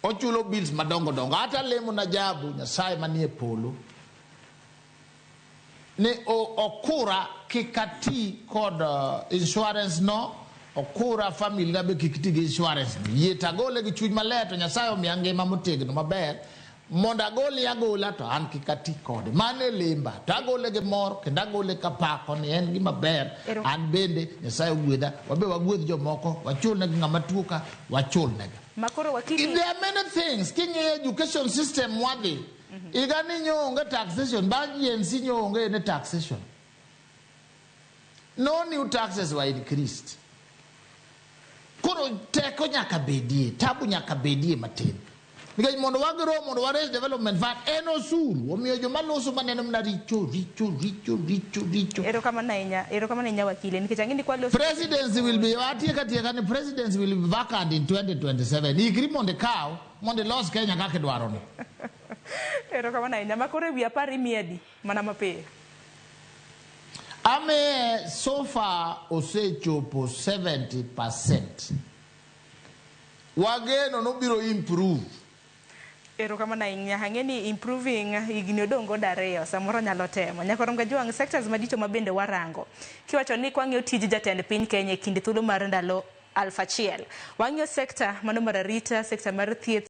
Ochulo bills madongo dongo. Hata lemo na Jabu Nyasaye manie polo ni okura kik ati kod insurance no, okura family na be kik ti gi insurance no. Yie to agole gi chuny maler to Nyasaye omiya ngima motegno maber mondo agole agola to an kik ati kode. Mano e lemba. To agole gi mor kendo agole kapako ni en gima ber. An bende Nyasaye ogwedha, wabe wagwedh jomoko, wachul negi ng'ama tuo ka, wachul negi. Makoro wakili. There are many things. King'iyo education system wadhi. Higa ni nyo onge taxation, bang' GNC nyo onge ne taxation. No new taxes were increased. Koro teko nyaka bedie, tabu nyaka bedie matin. Nikech mondo wagro, mondo wa raise development fund, en osuru. Omiyo joma loso maneno mana richo, richo, richo, richo, richo. Erokamano ahinya, erokamano ahinya wakili, nikech ang'e ni kwaloso. Presidency will be, atieka tieka ni presidency will be vacant in 2027. Ikri mondo ikaw, mondo ilos Kenya kaka idwaro no. Erokamano ahinya. Makoro e wi 10 imiye adi? Mana mapiyo. Amiye so far osechopo 70%. Wageno nobiro improve. Erokamano ahinya. Ang'e ni improving higni odong' godo 2, samoro nyalo temo. Nyakwarom Kajwang', sectors madito ma bende warango. Kiwacho ni kwang'iyo tij jatend piny Kenya e kind thuolo mar ndalo 1000. Wang'iyo sector mano mar arita, sector mar thieth,